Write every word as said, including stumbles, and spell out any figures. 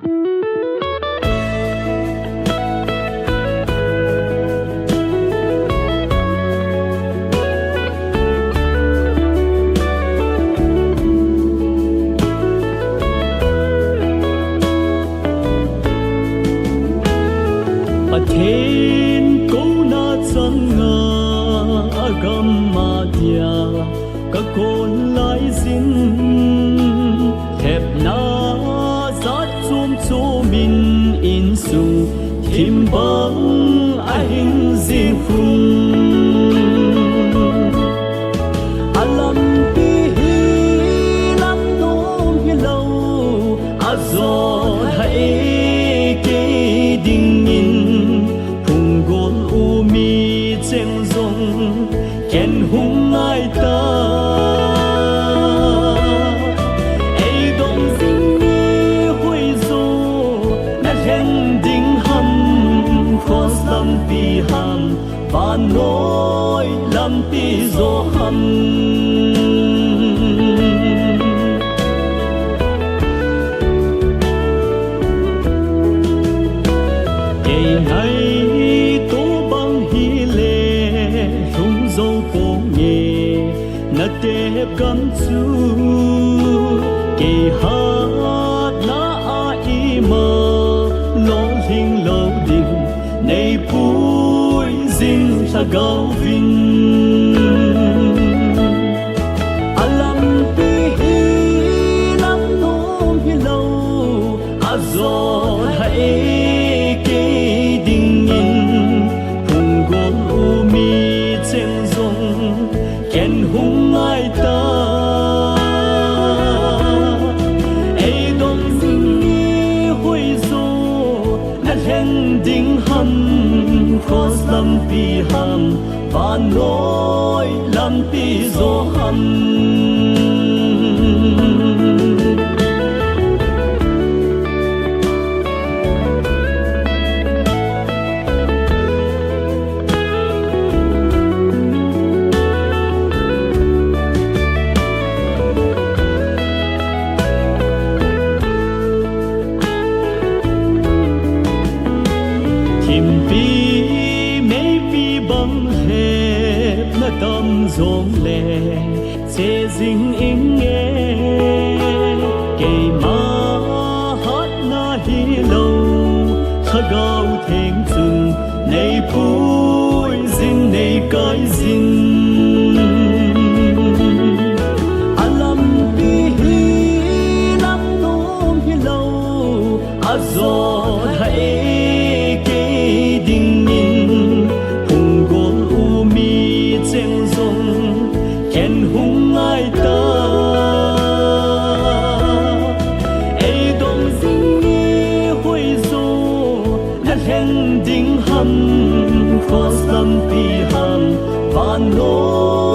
Pathen kona changa agam a dia kakon laijin, thepna jat chom chom in insung thim bang ahing jing hun. Alampi hi lam nom hilou, ajot ha e kei dingin, phunggol u mi cheng jong ken hung ngai ta. Eidong jing ni hoijo nalhen ding ham, cross lampi ham, vannoi lampi jo ham. Kei ngaito bang hile lhung jou ponge, natep gam chu kei hatna a ima lolhing lou ding, neipui jing lhagao vin. Alampi hi lam nom hilou, ajot ha e kei dingin, phunggol u mi cheng jong ken hung ngai ta. Eidong jing ni hoijo nalhen ding ham, cross lampi ham, vannoi lampi jo ham. Thimpi meipi bang lhepna tam jongle che jing inge. Keima hatna hilou, Lhagao Theng chun neipui jin, neikai jin. Alampi hi lam nom hilou, ajot ha e kei dingin, phunggol u mi cheng jong ken hung ngai ta. Eidong jing ni hoijo nalhen ding ham, cross lampi ham, vannoi